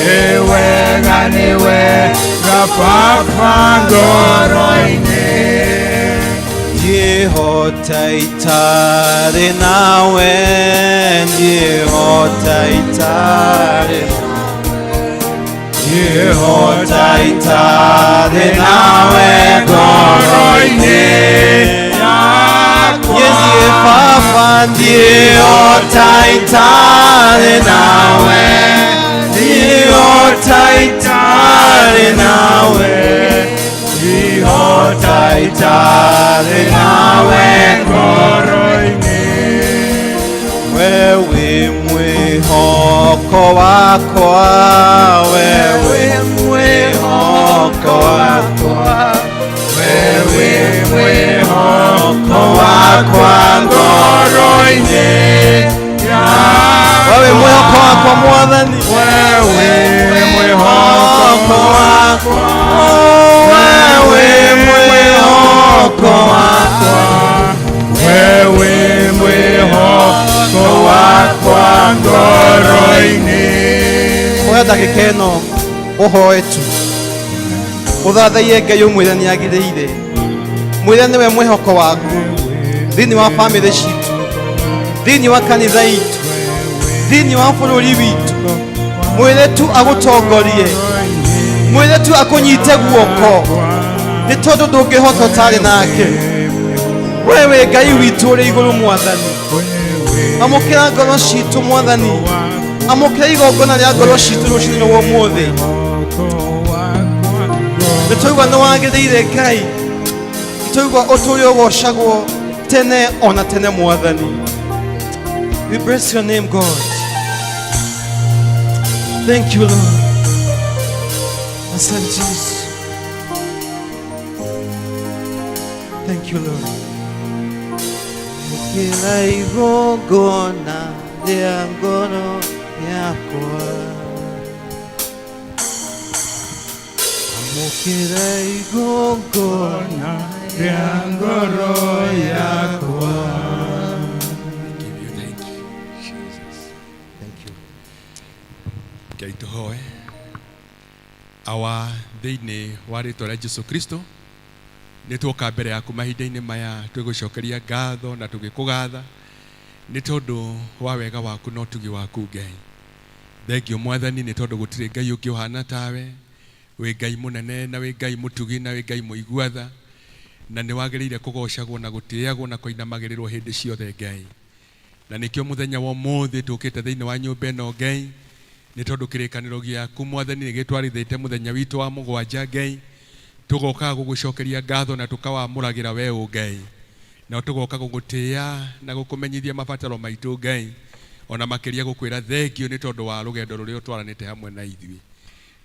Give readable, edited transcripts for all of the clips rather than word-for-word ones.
Nĩ wega, nĩ wega Baba ngoro-inĩ. Ndiĩhota itarĩ nawe, ndiĩhota itarĩ, ndiĩhota itarĩ nawe ngoro-inĩ yakwa. Niĩ Baba, ndiĩhota itarĩ nawe, ndiĩhota itarĩ nawe, ndiĩhota itarĩ nawe ngoro-inĩ. We wĩ mwĩhoko wakwa, we wĩ mwĩhoko wakwa, We wĩ mwĩhoko wakwa ngoro-inĩ We wĩ mwĩhoko wakwa, Mwathani. We wĩ mwĩhoko wakwa, we wĩ mwĩhoko wakwa. We wĩ mwĩhoko wakwa ngoro-inĩ. Oya ndagĩka ĩno ũhoe tu, ũthathaiye Ngai, ũmwĩre nĩ agĩrĩire, mwĩre nĩwe mwĩhoko waku thĩinĩ wa bamĩrĩ citũ, thĩinĩ wa kanitha itũ, thĩinĩ wa bũrũri witũ. Mwĩre tu agũtongorie, mwĩre tu akũnyite guoko, nĩ tondũ ndũngĩhota ũtarĩ nake. We wĩ Ngai witũ ũrĩ igũrũ, Mwathani, amũkĩra ngoro citũ. Mwathani, amũkĩra igongona rĩa ngoro citũ rũcinĩ rwa ũmũthĩ. Nĩ twaigua nĩ wagĩrĩire, Ngai, nĩ twaigua ũtũũre ũgocagwo tene ona tene. Mwathani, we bless your name, God. Thank you, Lord. Asante Yesu. Thank you, Lord. Kila igongona rĩa ngoro yakwa, amũkĩra igongona rĩa ngoro yakwa. Give you thank you, Jesus. Thank you. Ngai, tũhoe. Awa, thĩinĩ wa rĩtwa rĩa Jesu Kristo, nĩ tuoka mbere yaku mahinda-inĩ maya twĩgũcokeria ngatho na tũgĩkũgatha nĩ tondũ wa wega waku na ũtugi waku. Ngai, thengio Mwathani, nĩ tondũ gũtirĩ Ngai ũngĩ ũhana tawe. Wĩ Ngai mũnene na wĩ Ngai mũtugi na wĩ Ngai mũiguatha, na nĩ wagĩrĩire kũgocagwo na gũtĩagwo na kũinamagĩrĩrwo hĩndĩ ciothe, Ngai. Na nĩkĩo mũthenya wa ũmũthĩ tũkĩte thĩinĩ wa nyũmba ĩno, Ngai, nĩ tondũ kĩrĩkanĩro gĩaku, Mwathani, nĩ gĩtwarithĩte mũthenya witũ wa mũgwanja. Ngai, tũgokaga gũgũcokeria ngatho na tũkawamũragĩra we ũ Ngai, na tũgoka gũgũtĩĩa na gũkũmenyithia mabataro maitũ, Ngai, ona makĩria gũkwĩra thengio nĩ tondũ wa rũgendo rũrĩa ũtwaranĩte hamwe na ithuĩ.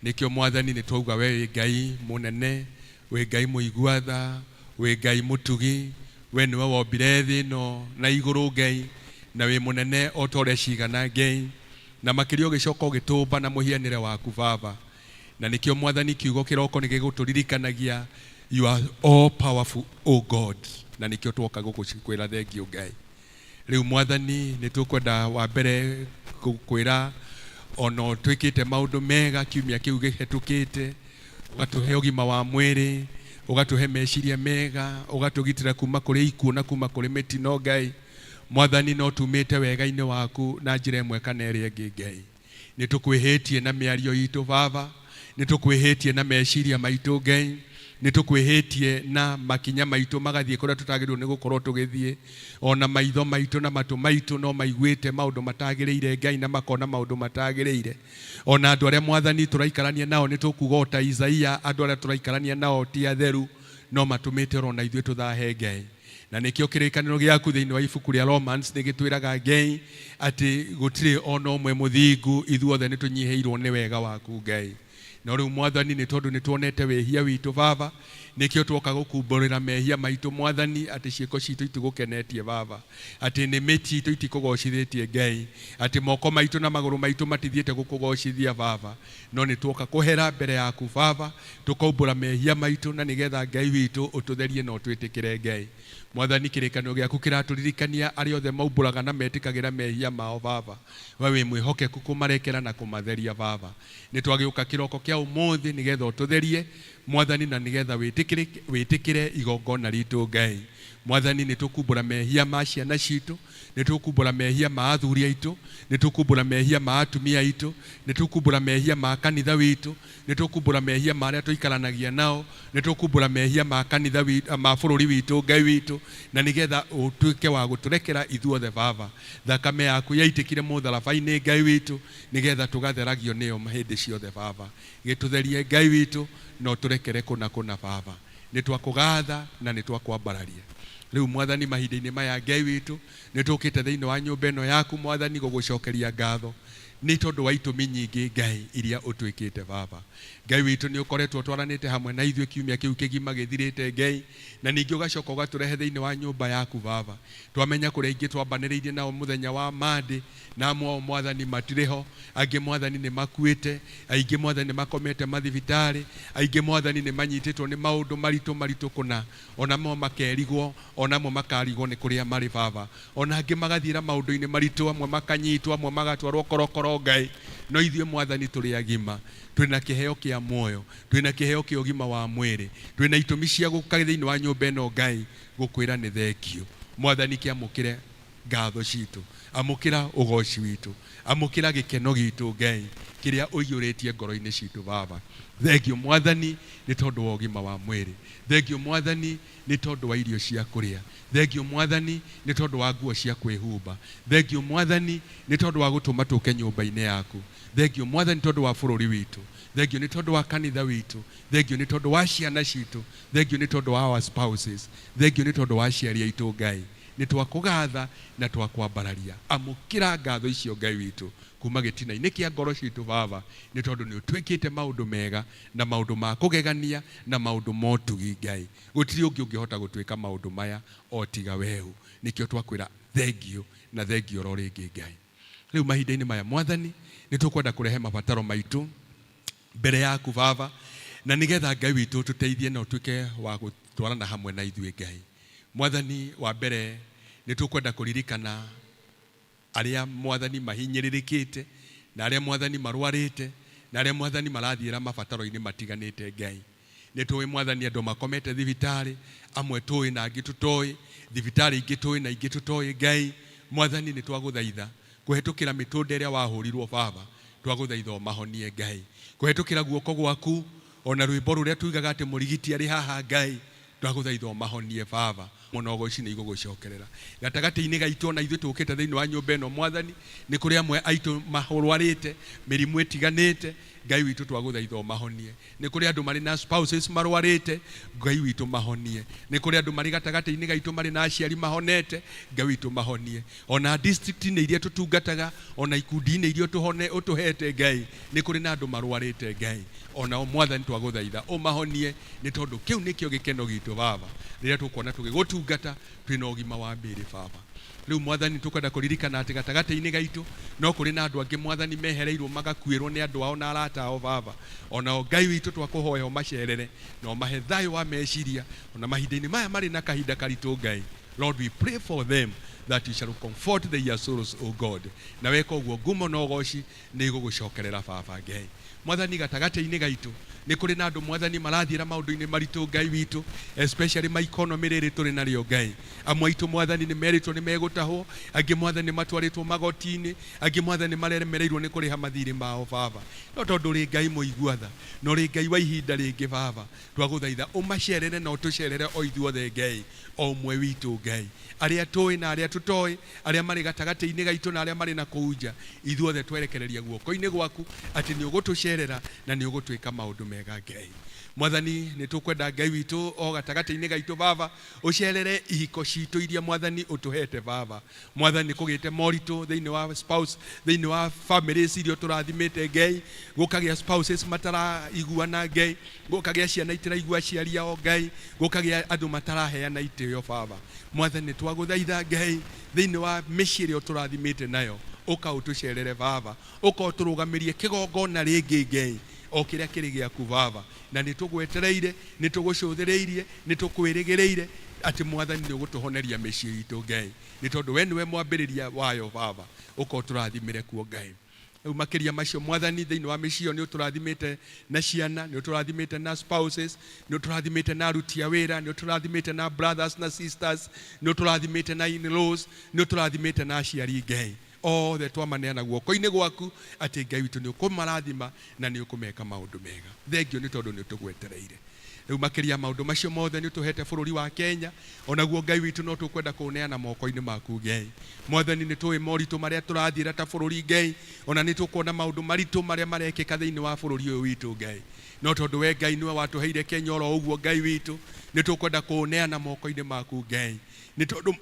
Nĩkĩo, Mwathani, nĩ twauga we wĩ Ngai mũnene, wĩ Ngai mũiguatha, wĩ Ngai mũtugi. We nĩwe wombire thĩ ĩno na igũrũ, Ngai, na wĩ mũnene o ta ũrĩa cigana, Ngai, na makĩria ũgĩcoka ũgĩtũmba na mũhianĩre waku, Baba. Na nĩkĩo, Mwathani, kiugo kĩroko nĩ gĩgũtũririkanagia you are all powerful, o God, na nĩkĩo twoka gũkũkwĩra thengio, Ngai. Rĩu, Mwathani, nĩ tũkwenda wa mbere gũkwĩra ona twĩkĩte maũndũ mega kiumia kĩu gĩhetũkĩte, ũgatũhe ũgima wa mwĩrĩ, ũgatũhe meciria mega, ũgatũgitĩra kuma kũrĩ ikuũ na kuma kũrĩ mĩtino. Ngai, Mwathani, no tumĩte wega-inĩ waku na njĩra ĩmwe kana ĩrĩa ĩngĩ. Ngai, nĩ tũkwĩhĩtie na mĩario itũ. Baba, nĩ tũkwĩhĩtie na meciria maitũ. Ngai, nĩ tũkwĩhĩtie na makinya maitũ magathiĩ kũrĩa tũtagĩrĩirwo nĩ gũkorwo tũgĩthiĩ. Ona maitho maitũ na matũ maitũ no maiguĩte maũndũ matagĩrĩire, Ngai, na makona maũndũ matagĩrĩire. Ona andũ arĩa, Mwathani, tũraikarania nao, nĩ tũkuga o ta Isaia, andũ arĩa tũraikarania nao ti atheru, no matũmĩte oro na ithuĩ tũthahe, Ngai. Na nĩkĩo kĩrĩkanĩro gĩaku thĩinĩ wa ibuku rĩa Romans nĩ gĩtwĩraga, Ngai, atĩ gũtirĩ ona ũmwe mũthingu, ithuothe nĩ tũnyihĩirwo nĩ wega waku, Ngai. No rĩu, Mwathani, nĩ tondũ nĩ tuonete wĩhia witũ, Baba, Nĩkĩo twoka gũkumbũrĩra mehia maitũ Mwathani, atĩ ciĩko citũ itigũkenetie Baba, atĩ nĩmĩ citũ itikũgocithĩtie Ngai, atĩ moko maitũ na magũrũ maitũ matithiĩte gũkũgocithia Baba, no nĩ twoka kũhera mbere yaku Baba, tũkaumbũra mehia maitũ, na nĩgetha Ngai witũ ũtũtherie na ũtwĩtĩkĩre Ngai. Mwathani, kĩrĩkanĩro gĩaku kĩratũririkania arĩa othe maumbũraga na metĩkagĩra mehia mao Baba, we wĩ mwĩhokeku kũmarekera na kũmatheria Baba. Nĩ twagĩũka kĩroko kĩa ũmũthĩ nĩgetha ũtũtherie Mwathani, na nĩgetha wĩtĩkĩre igongona ritũ Ngai. Mwathani, nĩ tũkumbũra mehia ma ciana citũ, nĩ tũkumbũra mehia ma athuri aitũ, nĩ tũkumbũra mehia ma atumia aitũ, nĩ tũkumbũra mehia ma kanitha witũ, nĩ tũkumbũra mehia ma arĩa tũikaranagia nao, nĩ tũkumbũra mehia ma kanitha witũ, ma bũrũri witũ Ngai witũ, na nĩgetha ũtuĩke wa gũtũrekera ithuothe Baba. Thakame yaku yaitĩkire mũtharaba-inĩ Ngai witũ, nĩgetha tũgatheragio nĩyo hĩndĩ ciothe Baba. Gĩtũtherie Ngai witũ na ũtũrekere kũna kũna Baba. Nĩ twakũgatha na nĩ twakwambararia. Rĩu Mwathani, mahinda-inĩ maya Ngai witũ, nĩ tũkĩte thĩinĩ wa nyũmba ĩno yaku Mwathani gũgũcokeria ngatho nĩ tondũ wa itũmi nyingĩ Ngai iria ũtwĩkĩte Baba. Ngai witũ, nĩ ũkoretwo ũtwaranĩte hamwe na ithuĩ kiumia kĩu kĩgima gĩthirĩte Ngai, na ningĩ ũgacoka ũgatũrehe thĩinĩ wa nyũmba yaku Baba. Twamenya kũrĩa ingĩ twambanĩrĩirie nao mũthenya wa Monday, na amwe ao Mwathani matirĩ ho, angĩ Mwathani nĩ makuĩte, aingĩ Mwathani nĩ makomete mathibitarĩ, aingĩ Mwathani nĩ manyitĩtwo nĩ maũndũ maritũ maritũ kũna, ona mo makerigwo, ona amwe makarigwo nĩ kũrĩa marĩ Baba, ona angĩ magathiĩra maũndũ-inĩ maritũ, amwe makanyitwo, amwe magatwarwo korokoro Ngai. No ithuĩ Mwathani tũrĩ agima, twĩna kĩheo kĩa muoyo, twĩna kĩheo kĩa ũgima wa mwĩrĩ, twĩna itũmi cia gũka thĩinĩ wa nyũmba ĩno Ngai gũkwĩra nĩ thengio. Mwathani, kĩamũkĩre ngatho citũ, amũkĩra ũgoci witũ, amũkĩra gĩkeno gitũ Ngai kĩrĩa ũiyũrĩtie ngoro-inĩ citũ Baba. Thengio Mwathani nĩ tondũ wa ũgima wa mwĩrĩ, thengio Mwathani nĩ tondũ wa irio cia kũrĩa, thengio Mwathani nĩ tondũ wa nguo cia kwĩhumba, thengio Mwathani nĩ tondũ wa gũtũma tũke nyũmba-inĩ yaku, thengio Mwathani tondũ wa bũrũri witũ, thengio nĩ tondũ wa kanitha witũ, thengio nĩ tondũ wa ciana citũ, thengio nĩ tondũ wa our spouses, thengio nĩ tondũ wa aciari aitũ Ngai. Nĩ twakũgatha na twakwambararia. Amũkĩra ngatho icio Ngai witũ kuma gĩtina-inĩ kĩa ngoro citũ Baba, nĩ tondũ nĩ ũtwĩkĩte maũndũ mega na maũndũ ma kũgegania na maũndũ ma ũtugi Ngai. Gũtirĩ ũngĩ ũngĩhota gũtwĩka maũndũ maya o tiga weũ. Nĩkĩo twakwĩra thengio na thengio oro rĩngĩ Ngai. Rĩu mahinda-inĩ maya Mwathani, nĩ tũkwenda kũrehe mabataro maitũ mbere yaku Baba, na nĩgetha Ngai witũ tũteithie na ũtuĩke wa gũtwarana hamwe na ithuĩ Ngai. Mwathani, wa mbere nĩ tũkwenda kũririkana arĩa Mwathani mahinyĩrĩrĩkĩte, na arĩa Mwathani marwarĩte, na arĩa Mwathani marathiĩra mabataro-inĩ matiganĩte Ngai. Nĩ tũĩ Mwathani andũ makomete thibitarĩ, amwe tũĩ na angĩ tũtoĩ, thibitarĩ ingĩ tũĩ na ingĩ tũtoĩ Ngai. Mwathani, nĩ twagũthaitha kũhetũkĩra mĩtũnda ĩrĩa wahũrirwo Baba, twagũthaitha ũmahonie Ngai. Kũhetũkĩra guoko gwaku, ona rwĩmbo rũrĩa tuigaga atĩ mũrigiti arĩ haha Ngai, twagũthaitha ũmahonie Baba. Mũno ũgoci nĩ igũgũcokerera gatagatĩ-inĩ gaitũ, ona ithuĩ tũkĩte thĩinĩ wa nyũmba ĩno Mwathani, nĩ kũrĩ amwe aitũ marwarĩte mĩrimũ ĩtiganĩte, Ngai witũ twagũthaitha ũmahonie. Nĩ kũrĩ andũ marĩ na spouses marwarĩte, Ngai witũ mahonie. Nĩ kũrĩ andũ marĩ gatagatĩ-inĩ gaitũ marĩ na aciari mahonete, Ngai witũ mahonie. Ona district-inĩ iria tũtungataga, ona ikundi-inĩ iria ũtũhete Ngai, nĩ kũrĩ na andũ marwarĩte Ngai, onao Mwathani twagũthaitha ũmahonie, nĩ tondũ kĩu nĩkĩo gĩkeno gitũ Baba, rĩrĩa tũkuona tũgĩgũtungata twĩna ũgima wa mĩĩrĩ Baba. Rĩu Mwathani tũkwenda kũririkana atĩ gatagatĩ-inĩ gaitũ no kũrĩ na andũ angĩ Mwathani mehereirwo magakuĩrwo nĩ andũ ao na arata ao Baba. Onao Ngai witũ twakũhoya ũmacerere na ũmahe thayũ wa meciria, ona mahinda-inĩ maya marĩ na kahinda karitũ Ngai. Lord, we pray for them that you shall comfort their souls, O God. Na weka ũguo ngumo na ũgoci nĩ igũgũcokerera Baba Ngai. Mwathani, gatagatĩ-inĩ gaitũ nĩ kũrĩ na andũ Mwathani marathiĩra maũndũ-inĩ maritũ Ngai witũ, especially ma economy rĩrĩ tũrĩ narĩo Ngai. Amwe aitũ Mwathani nĩ merĩtwo nĩ megũtahwo, angĩ Mwathani nĩ matwarĩtwo magoti-inĩ, angĩ Mwathani nĩ maremereirwo nĩ kũrĩha mathirĩ mao Baba. No tondũ ũrĩ Ngai mũigua tha, na ũrĩ Ngai wa ihinda rĩngĩ Baba, twagũthaitha ũmacerere na ũtũcerere o ithuothe Ngai, o ũmwe witũ Ngai, arĩa tũĩ na arĩa tũtoĩ, arĩa marĩ gatagatĩ-inĩ gaitũ na arĩa marĩ na kũu nja, ithuothe twerekereria guoko-inĩ gwaku atĩ nĩ ũgũtũcerera na nĩ ũgũtwĩka maũndũ mega Ngai. Mwathani, nĩ tũkwenda Ngai witũ o gatagatĩ-inĩ gaitũ Baba, ũcerere ihiko citũ iria Mwathani ũtũhete Baba. Mwathani, nĩ kũgĩte moritũ thĩinĩ wa spouse, thĩinĩ wa families iria ũtũrathimĩte Ngai, gũkagĩa spouses mataraiguana Ngai, gũkagĩa ciana itiraigua aciari ao Ngai, gũkagĩa andũ mataraheana itĩo Baba. Mwathani, nĩ twagũthaitha Ngai, thĩinĩ wa mĩciĩ ĩrĩa ũtũrathimĩte nayo, ũka ũtũcerere Baba, ũka ũtũrũgamĩrie kĩgongona rĩngĩ Ngai, o kĩrĩa kĩrĩ gĩaku Baba, na nĩ tũgwetereire, nĩ tũgũcũthĩrĩirie, nĩ tũkwĩrĩgĩrĩire atĩ Mwathani nĩ ũgũtũhoneria mĩciĩ itũ Ngai, nĩ tondũ we nĩwe mwambĩrĩria wayo Baba, ũka ũtũrathimĩre kuo Ngai. Rĩu makĩria macio Mwathani, thĩinĩ wa mĩciĩ ĩyo nĩ ũtũrathimĩte na ciana, nĩ ũtũrathimĩte na spouses, nĩ ũtũrathimĩte na aruti a wĩra, nĩ ũtũrathimĩte na brothers na sisters, nĩ ũtũrathimĩte na in-laws, nĩ ũtũrathimĩte na aciari Ngai. Othe twamaneana guoko-inĩ gwaku atĩ Ngai witũ nĩ ũkũmarathima na nĩ ũkũmeka maũndũ mega. Thengio nĩ tondũ nĩ ũtũgwetereire. Rĩu makĩria maũndũ macio mothe nĩ ũtũhete bũrũri wa Kenya, onaguo Ngai witũ no tũkwenda kũũneana moko-inĩ maku Ngai. Mwathani, nĩ tũĩ moritũ marĩa tũrathiĩra ta bũrũri Ngai, ona nĩ tũkuona maũndũ maritũ marĩa marekĩka thĩinĩ wa bũrũri ũyũ witũ Ngai. No tondũ we Ngai nĩwe watũheire Kenya oro ũguo Ngai witũ, nĩ tũkwenda kũũneana moko-inĩ maku Ngai. Nĩ tondũ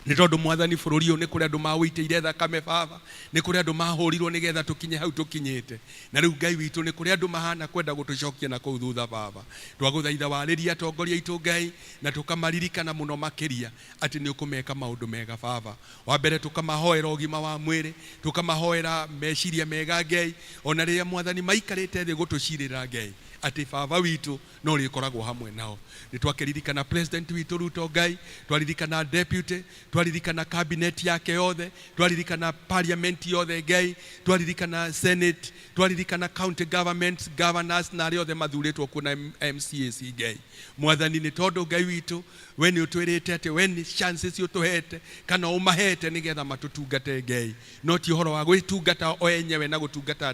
nĩ tondũ Mwathani, bũrũri ũyũ nĩ kũrĩ andũ mawĩitĩire thakame Baba, nĩ kũrĩ andũ mahũrirwo nĩgetha tũkinye hau tũkinyĩte. Na rĩu Ngai witũ, nĩ kũrĩ andũ mahana kwenda gũtũcokia na kũu thutha Baba. Twagũthaitha warĩrie atongoria aitũ Ngai, na tũkamaririkana mũno makĩria atĩ nĩ ũkũmeka maũndũ mega Baba. Wa mbere tũkamahoera ũgima wa mwĩrĩ, tũkamahoera meciria mega Ngai, ona rĩrĩa Mwathani maikarĩte thĩ gũtũcirĩra Ngai, atĩ Baba witũ no rĩkoragwo hamwe nao. Nĩ twakĩririkana president witũ Ruto Ngai, twaririkana deputy, twaririkana cabinet yake yothe, twaririkana parliament yothe Ngai, twaririkana senate, twaririkana county governments, governors na arĩa othe mathurĩtwo kuo na MCAC Ngai. Mwathani, nĩ tondũ Ngai witũ we nĩ ũtwĩrĩte atĩ we nĩ chances ũtũhete kana ũmahete nĩgetha matũtungate Ngai, no ti ũhoro wa gwĩtungata o enyewe na gũtungata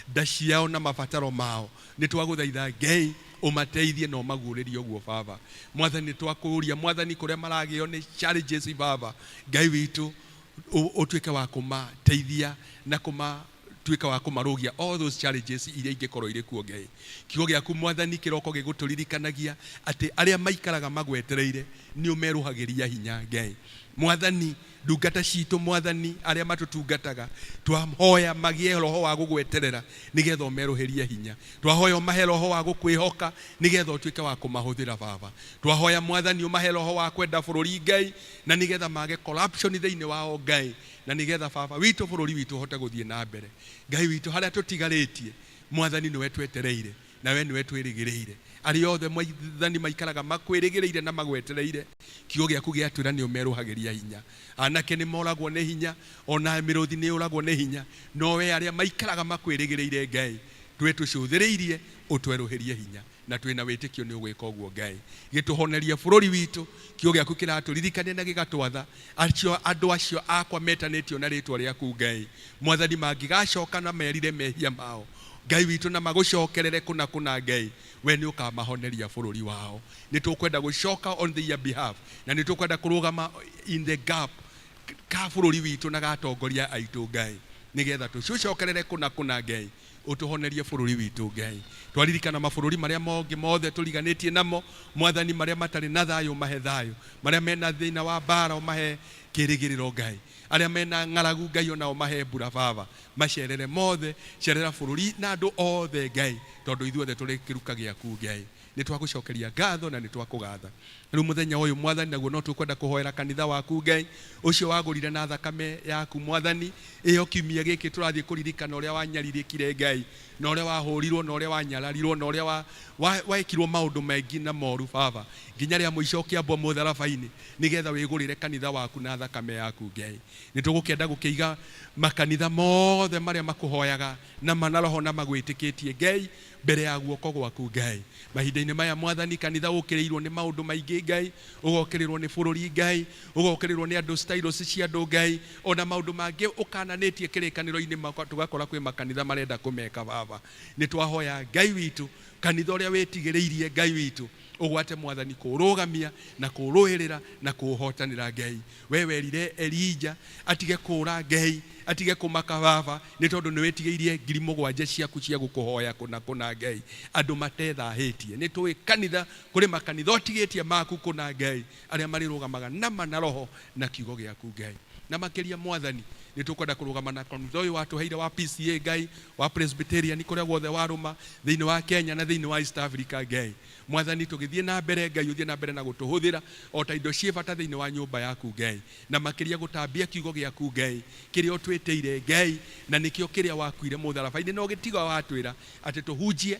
nda ciao na mabataro mao. Nĩ twagũthaitha Ngai ũmateithie na ũmaguũrĩrie ũguo Baba. Mwathani, nĩ twakũũria Mwathani, kũrĩa maragĩo nĩ challenges Baba, Ngai witũ ũtuĩke wa kũmateithia na kũmatuĩka wa kũmarũgia all those challenges iria ingĩkorwo irĩ kuo Ngai. Kiugo gĩaku Mwathani kĩroko gĩgũtũririkanagia atĩ arĩa maikaraga magwetereire nĩ ũmerũhagĩria hinya Ngai. Mwathani, ndungata citũ Mwathani, arĩa matũtungataga, twahoya magĩe roho wa gũgweterera nĩgetha ũmerũhĩrie hinya. Twahoya ũmahe roho wa gũkwĩhoka nĩgetha ũtuĩke wa kũmahũthĩra Baba. Twahoya Mwathani ũmahe roho wa kwenda bũrũri Ngai, na nĩgetha mage corruption thĩinĩ wao Ngai, na nĩgetha Baba witũ bũrũri witũ ũhote gũthiĩ na mbere. Ngai witũ, harĩa tũtigarĩtie Mwathani nĩwe twetereire na we nĩwe twĩrĩgĩrĩire. Arĩa othe Mwathani maikaraga makwĩrĩgĩrĩire na magwetereire, kiugo gĩaku gĩatwĩra nĩ ũmerũhagĩria hinya. Anake nĩ moragwo nĩ hinya, ona mĩrũthi nĩ yũragwo nĩ hinya, no we arĩa maikaraga makwĩrĩgĩrĩire Ngai, twĩ tũcũthĩrĩirie ũtwerũhĩrie hinya, na twĩna wĩtĩkio nĩ ũgwĩka ũguo Ngai. Gĩtũhonerie bũrũri witũ, kiugo gĩaku kĩratũririkania na gĩgatwatha acio andũ acio akwa metanĩtio na rĩtwa rĩaku Ngai. Mwathani, mangĩgacoka na merire mehia mao Ngai witũ na magũcokerere kũna kũna Ngai, we nĩ ũkamahoneria bũrũri wao. Nĩ tũkwenda gũcoka on their behalf, na nĩ tũkwenda kũrũgama in the gap ka bũrũri witũ na gatongoria aitũ Ngai, nĩgetha tũcokerere kũna kũna Ngai, ũtũhonerie bũrũri witũ Ngai. Twaririkana mabũrũri marĩa mongĩ mothe tũriganĩtie namo Mwathani, marĩa matarĩ na thayũ ũmahe thayũ, marĩa mena thĩna wa mbara ũmahe kĩrĩgĩrĩro Ngai, arĩa mena ng'aragu Ngai onao mahe mbura Baba, macerere mothe, cerera bũrũri na andũ othe Ngai, tondũ ithuothe tũrĩ kĩruka gĩaku Ngai. Nĩ twagũcokeria ngatho na nĩ twakũgatha rĩu mũthenya ũyũ Mwathani, naguo no tũkwenda kũhoera kanitha waku Ngai, ũcio wagũrire na thakame yaku Mwathani. Ĩyo kiumia gĩkĩ tũrathiĩ kũririkana ũrĩa wanyarirĩkire Ngai, na ũrĩa wahũrirwo, na ũrĩa wanyararirwo, na ũrĩa wekirwo maũndũ maingĩ na moru Baba, nginya rĩa mũico ũkĩambwo mũtharaba-inĩ nĩgetha wĩgũrĩre kanitha waku na thakame yaku Ngai. Nĩ tũgũkĩenda gũkĩiga makanitha mothe marĩa makũhoyaga na mana roho na magwĩtĩkĩtie Ngai mbere ya guoko gwaku Ngai. Mahinda-inĩ maya Mwathani, kanitha ũkĩrĩirwo nĩ maũndũ maingĩ Ngai, ũgokĩrĩrwo nĩ bũrũri Ngai, ũgokĩrĩrwo nĩ andũ styles cia andũ Ngai, ona maũndũ mangĩ ũkananĩtie kĩrĩkanĩro-inĩ tũgakora kwĩ makanitha marenda kũmeka Baba. Nĩ twahoya Ngai witũ Kanitha ũrĩa wĩtigĩrĩirie Ngai witũ ũgwate mwathani kũrũgamia na kũrũĩrĩra na kũhotanĩra Ngai. We werire Elija atige kũra Ngai, atige kũmaka baba, nĩ tondũ nĩ wĩtigĩirie 7,000 ciaku cia gũkũhoya kũna kũna Ngai. Andũ matethahĩtie. Nĩ tũĩ kanitha, kũrĩ makanitha ũtigĩtie maku kũna Ngai, arĩa marĩrũgamaga nama na roho na kiugo gĩaku Ngai. Na makĩria mwathani nĩ tũkwenda kũrũgama na kanitha ũyũ watũheire wa PCA Ngai, wa Presbyterian kũrĩa guothe warũma thĩinĩ wa Kenya na thĩinĩ wa East Africa Ngai. Mwathani tũgĩthiĩ na mbere Ngai ũthiĩ na mbere na gũtũhũthĩra o ta indo ciĩ bata thĩinĩ wa nyũmba yaku Ngai, na makĩria gũtambia kiugo gĩaku Ngai kĩrĩa ũtwĩtĩire Ngai, na nĩkĩo kĩrĩa wakuire mũtharaba-inĩ na ũgĩtiga watwĩra atĩ tũhunjie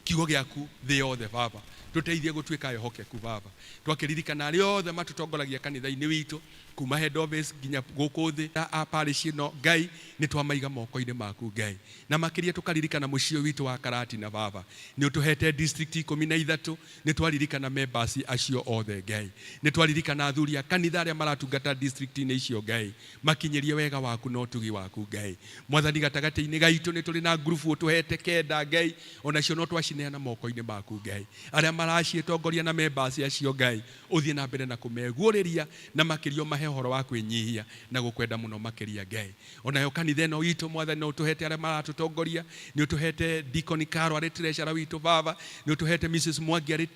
kiugo gĩaku thĩ yothe baba. Tũteithie gũtuĩka ehokeku baba. Twakĩririkana arĩa othe matũtongoragia kanitha-inĩ witũ kuma head office nginya gũkũ thĩ a parish ĩno Ngai, nĩ twamaiga moko-inĩ maku Ngai. Na makĩria tũkaririkana mũciĩ witũ wa Karatina baba, nĩ ũtũhete district 13, nĩ twaririkana members acio othe Ngai. Nĩ twaririkana athuri a kanitha arĩa maratungata district-inĩ icio Ngai, makinyĩrie wega waku na ũtugi waku Ngai. Mwathani gatagatĩ-inĩ gaitũ nĩ tũrĩ na ngurubu ũtũhete 9 Ngai, onacio no twacineana moko-inĩ maku Ngai. Arĩa maraciĩtongoria na members acio Ngai, ũthiĩ na mbere na kũmeguũrĩria na makĩria ũmahe ũhoro wa kwĩnyihia na gũkwenda mũno makĩria Ngai. Onayo kanitha ĩno itũ mwathani no ũtũhete arĩa maratũtongoria, nĩ ũtũhete Deacon Caro arĩ treasurer witũ baba, nĩ ũtũhete Mrs Mwangi arĩ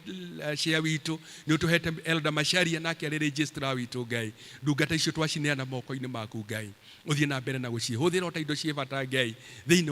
chair witũ, nĩ ũtũhete Elder Macharia nake arĩ registrar witũ Ngai. Ndungata icio twacineana moko-inĩ maku Ngai, ũthiĩ na mbere na gũcihũthĩra o ta indo ciĩ bata Ngai thĩinĩ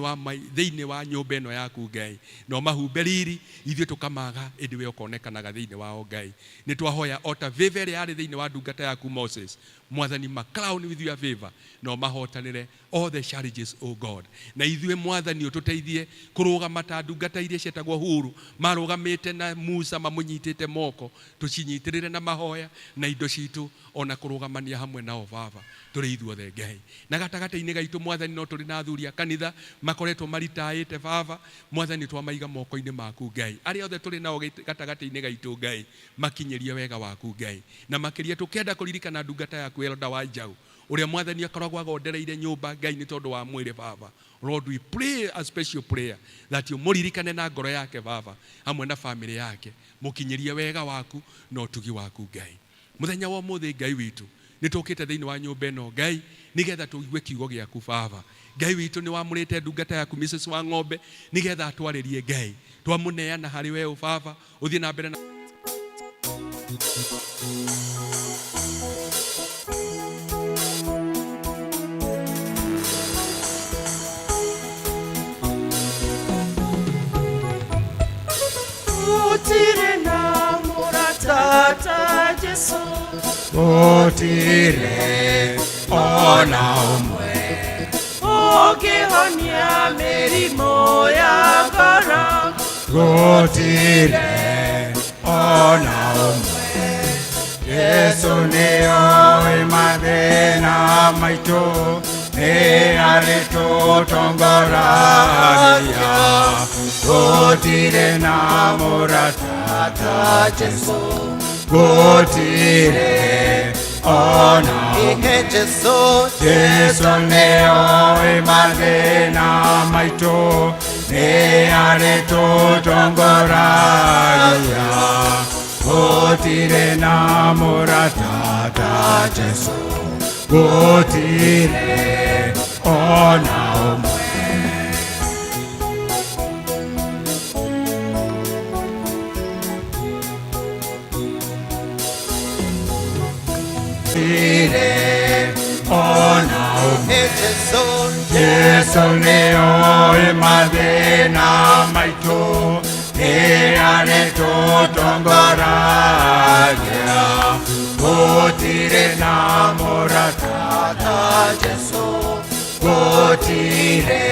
wa nyũmba ĩno yaku Ngai, na ũmahumbe riri, ithuĩ tũkamaga ĩndĩ we ũkonekanaga thĩinĩ wao Ngai. Nĩ twahoya o ta favor ĩrĩa yarĩ thĩinĩ wa ndungata yaku Moses, mwathani ma crown with your favor na ũmahotanĩre all the challenges, O God. Na ithuĩ mwathani ũtũteithie kũrũgama ta ndungata iria cietagwo Huru, marũgamĩte na Musa mamũnyitĩte moko, tũcinyitĩrĩre na mahoya na indo citũ ona kũrũgamania hamwe nao baba tũrĩ ithuothe Ngai. Na gatagatĩ-inĩ gaitũ mwathani no tũrĩ na athuri a kanitha makoretwo maritaĩte baba, mwathani twamaiga moko-inĩ maku Ngai. Arĩa othe tũrĩ nao gatagatĩ-inĩ gaitũ Ngai, makinyĩrie wega waku Ngai. Na makĩria tũkĩenda kũririkana ndungata yaku Elda wa Njaũ, ũrĩa mwathani akoragwo agondereire nyũmba Ngai nĩ tondũ wa mwĩrĩ baba. Lord, we pray a special prayer that ũmũririkane na ngoro yake baba, hamwe na family yake, mũkinyĩrie wega waku na ũtugi waku Ngai. Mũthenya wa ũmũthĩ Ngai witũ, nĩ tũkĩte thĩinĩ wa nyũmba ĩno Ngai, nĩgetha tũigue kiugo gĩaku baba. Ngai witũ nĩ wamũrĩte ndungata yaku Mrs wa Ng'ombe, nĩgetha atwarĩrie Ngai. Twamũneana harĩ we baba, ũthiĩ na mbere na Gũtirĩ na mũrata ta Jesũ, gũtirĩ ona ũmwe ũngĩhonia mĩrimũ ya ngoro, gũtirĩ ona ũmwe. Jesũ nĩoĩ mathĩna maitũ, nĩ arĩtũtongoragia, gũtirĩ na mũrata ta Jesũ, gũtirĩ ona Ihe Jesũ, Jesũ nĩoĩ mathĩna maitũ, nĩ arĩtũtongoragia, gũtirĩ na mũrata ta Jesũ, gũtirĩ ona ũmwe. Gũtirĩ ona ũmwe. Ihe Jesũ, Jesũ nĩoĩ mathĩna maitũ, nĩ arĩtũtongoragia, gũtirĩ na mũrata ta Jesũ, gũtirĩ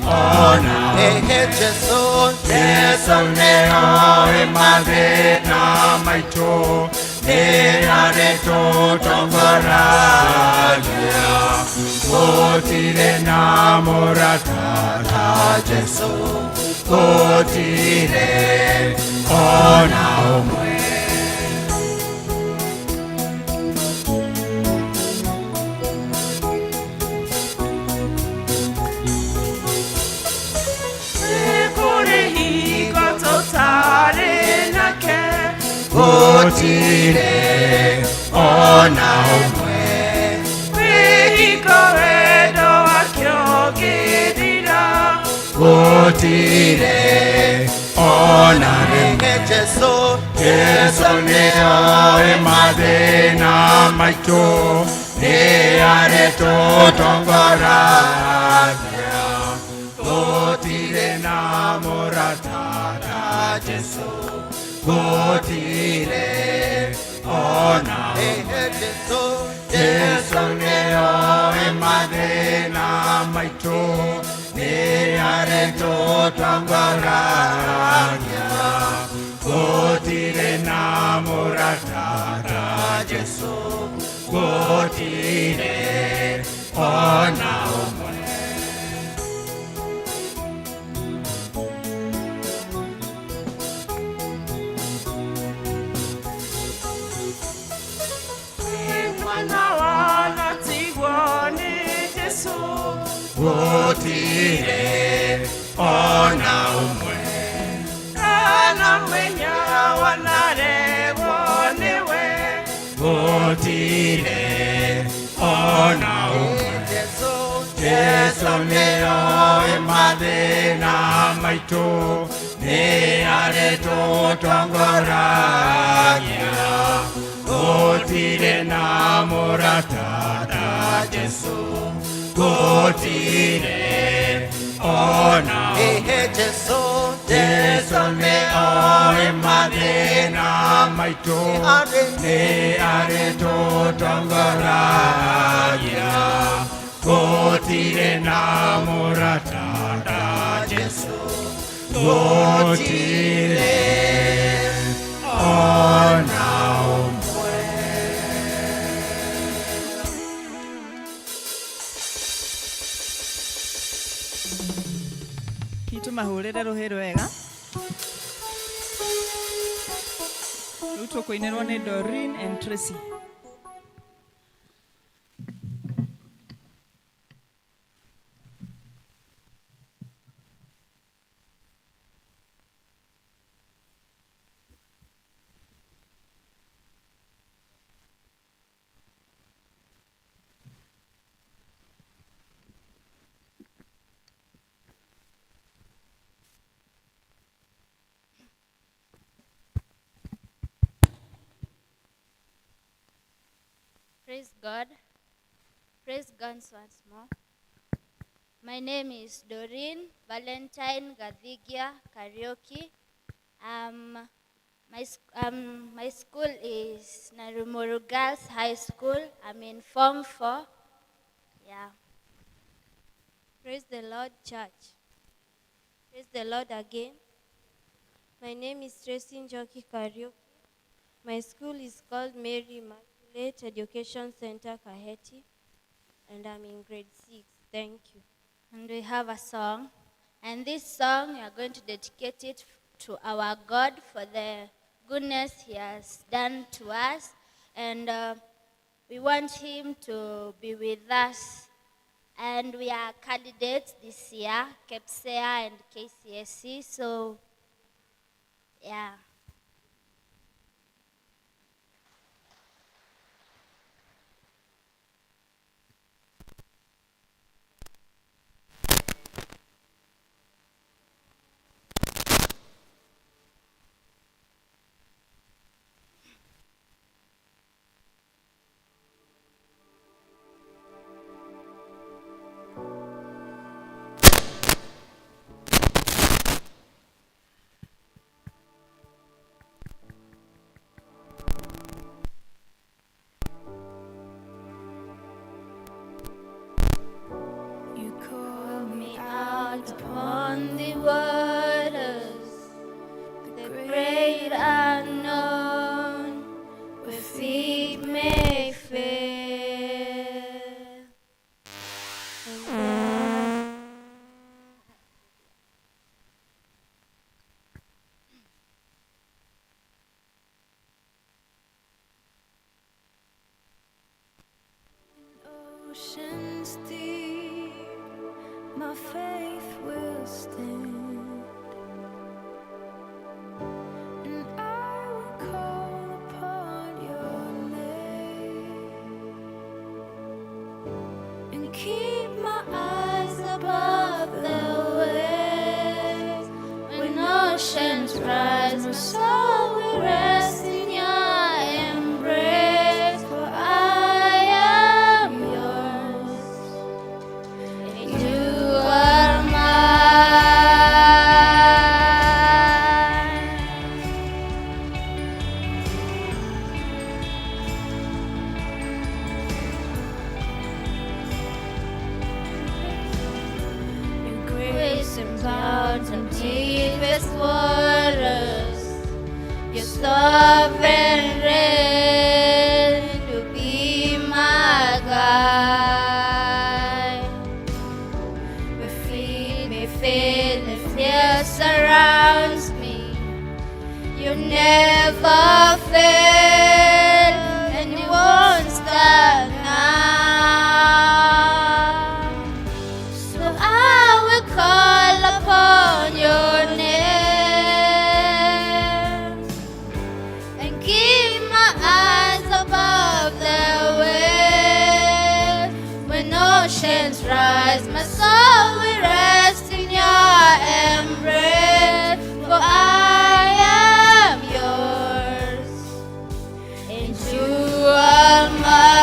ona ũmwe. Ihe Jesũ, Jesũ nĩoĩ mathĩna maitũ, nĩ arĩtũtongoragia, gũtirĩ na mũrata ta Jesũ, gũtirĩ ona ũmwe. Nĩ kũrĩ hingo Gũtirĩ ona ũmwe. Wĩhingo wendo wake ũngĩthira. Gũtirĩ ona rĩmwe. Jesu Jesu nĩoĩ mathĩna maitũ, nĩ arĩtũtongoragia. Gũtirĩ na mũrata ta Jesu, gũtirĩ ona ũmwe. Jesu Jesu nĩoĩ mathĩna maitũ, nĩ arĩtũtongoragia. Gũtirĩ na mũrata ta Jesu, gũtirĩ ona ũmwe. Mwana wanatigwo nĩ Jesu. Gũtirĩ ona ũmwe. Kana mwenya wanaregwo nĩwe. Gũtirĩ ona ũmwe. Jesu Jesu nĩoĩ mathĩna maitũ, nĩ arĩtũtongoragia. Gũtirĩ na mũrata ta Jesu, gũtirĩ ona ũmwe. Jesu Jesu nĩoĩ mathĩna maitũ, nĩ arĩtũtongoragia. Gũtirĩ na mũrata ta Jesu, gũtirĩ ona ũmwe. Hitu mahũrĩre rũhĩ rwega. Rĩu tũkũinĩrwo nĩ Doreen and Tracy. Praise God. Praise God once more. My name is Doreen Valentine Gathigia Karaoke. My school is Narumoru Girls High School. I'm in Form 4. Yeah. Praise the Lord, church. Praise the Lord again. My name is Tracy Njoki Kariuki. My school is called Mary Immaculate Education Center, Kaheti, and I'm in grade 6. Thank you. And we have a song. And this song, we are going to dedicate it to our God for the goodness he has done to us. And we want him to be with us. And we are candidates this year, KPSEA and KCSE. So, yeah. You call Me out upon the waters, the great unknown, where feet may fail. and there Oceans deep, my faith will stand, and I will call keep my eyes above the waves. When oceans rise, my soul will rest in your embrace. For I am yours, and you are mine. Your grace abounds in deepest waters. Your sovereign reign to be my guide. My feet may fail, and fear surrounds me. You never fail, and you won't stop now. So I will call upon your name and keep my eyes above the waves. When oceans rise, my soul will rest in your embrace. For I am yours, and you are mine.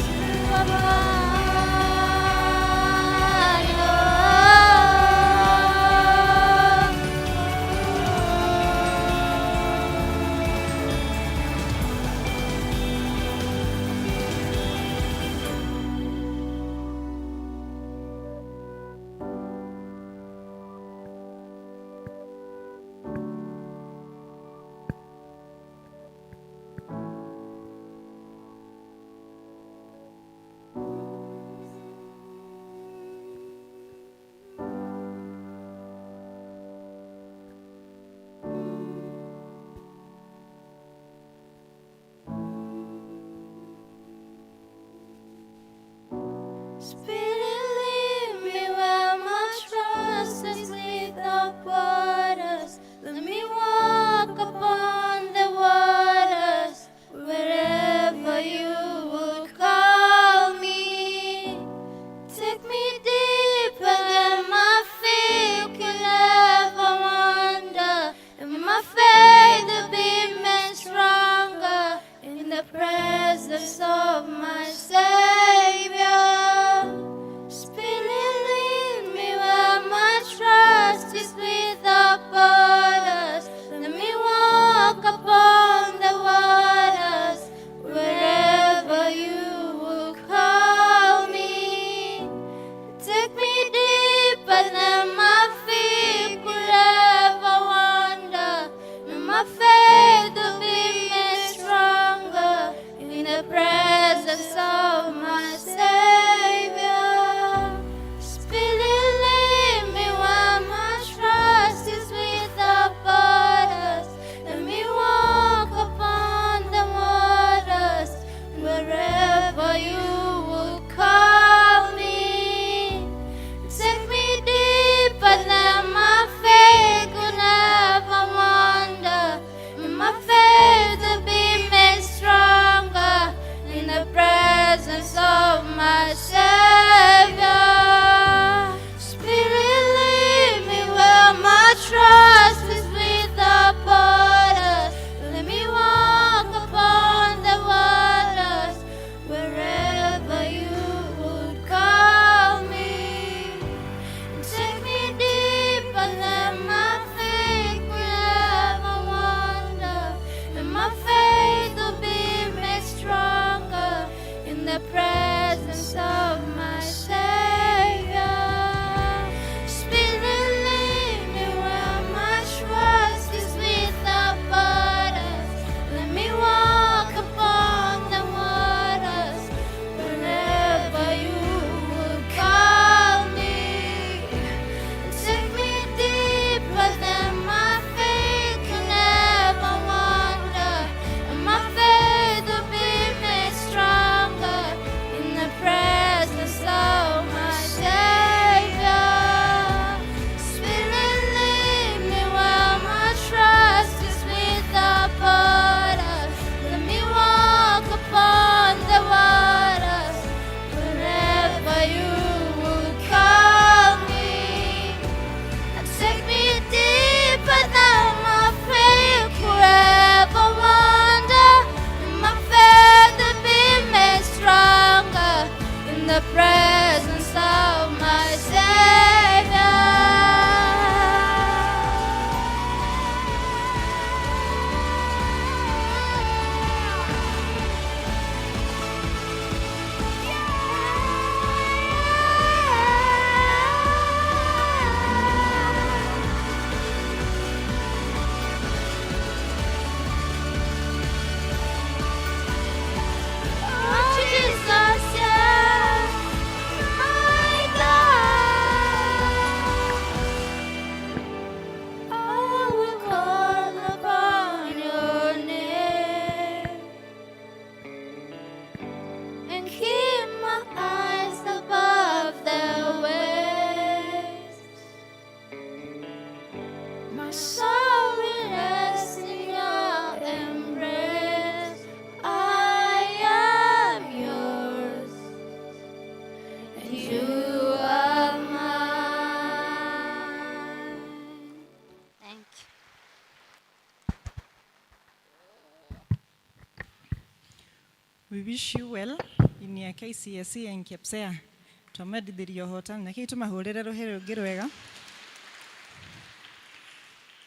You are mine, oh. We wish you well in your KCSE and KPSEA. Twamendithirie ũhotani na kĩi tũmahũrĩre rũhĩ rũngĩ rwega.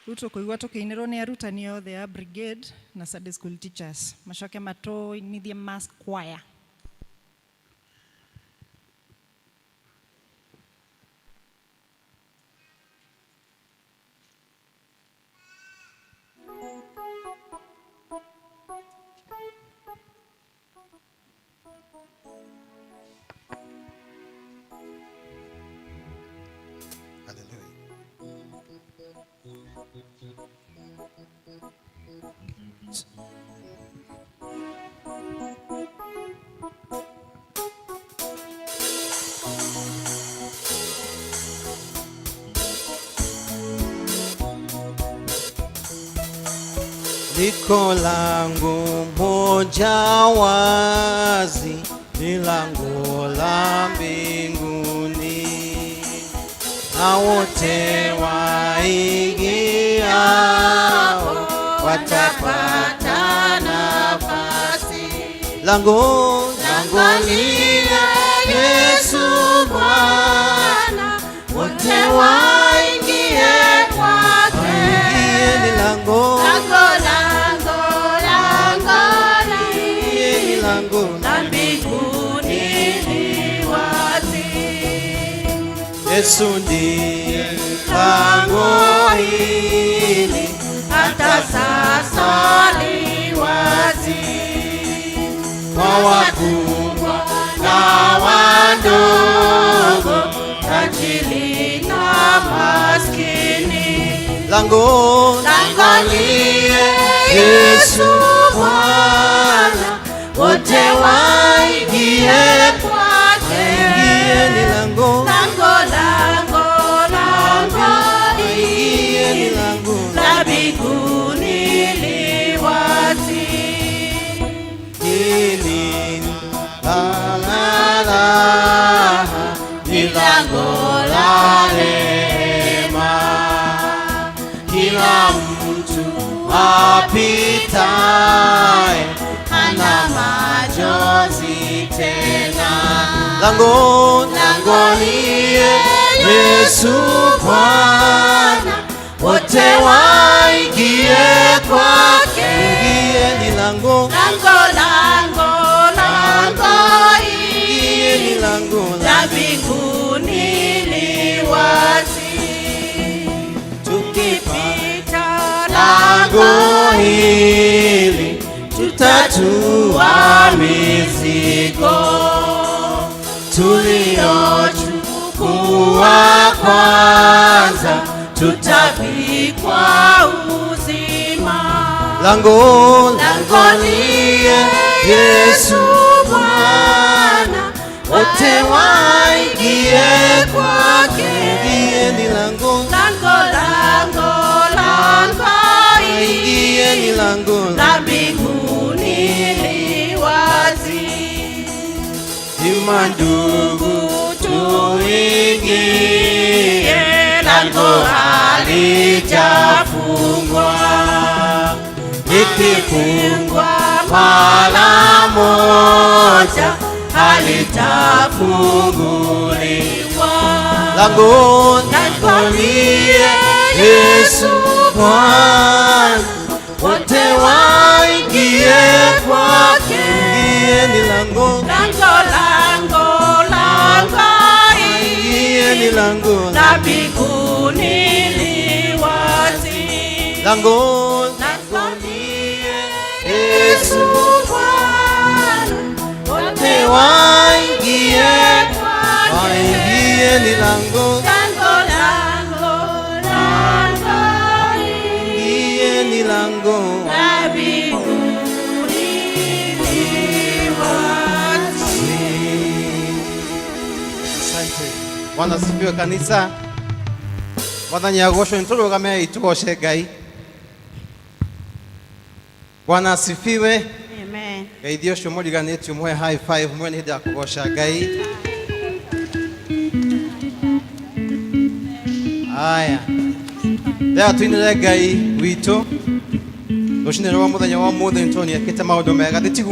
Rĩu tũkũigua tũkĩinĩrwo nĩ arutani othe a brigade na Sunday school teachers macoke matũinithie mass choir. Liko lango moja wazi, ni lango la mbinguni, na wote waingiao watapata nafasi. Lango, lango lile Yesu Bwana, wote waingie kwake. Waingie ni lango, Lango, lango, lango waingie ni lango la mbinguni li wazi. Yesu ndiye lango hili, Hata sasa li wazi. kwa wakubwa na wadogo, tajiri na maskini. Lango, Lango liye Yesu Bwana, wote waingie kwake. Waingie ni lango, Lango, lango, lango waingie ni lango la mbinguni li wazi. Hili la la la, ni lango la rehema, kila mtu apitaye hana machozi tena. Lango, lango liye Yesu Bwana, wote waingie kwake. Ingie ni lango, Lango, lango, lango ingie ni lango la mbinguni li wazi. Tukipita Pita lango hili tutatua mizigo tuliochukua kwanza, tutavikwa uzima. Lango, Lango liye Yesu Bwana, wote waingie kwake. Ingie ni lango, Lango, lango, lango ingie ni lango la mbinguni li wazi. Ima ndugu tuingie, Lango halijafungwa, likifungwa mara moja halitafunguliwa. Lango, Lango liye Yesu Bwana, wote waingie kwake. Ingie ni lango, Lango, lango, lango ingie ni lango la mbinguni li wazi. Lango, Lango liye Yesu Bwana, wote waingie kwake. Waingie ni lango, Lango, lango, lango ingie ni lango la mbinguni li wazi. Asante. Bwana asifiwe kanisa. Mwathani agocwo nĩ tũrũgame tũgoce Ngai. Bwana asifiwe. Amen. Ngeithia ũcio mũriganĩtio mũhe high five mwene hĩndĩ ya kũgoca Ngai. Aya. Rĩrĩa tũinĩre Ngai witũ rũcinĩ rwa mũthenya wa ũmũthĩ nĩ tondũ nĩ ekĩte maũndũ mega. Thĩ tiguo.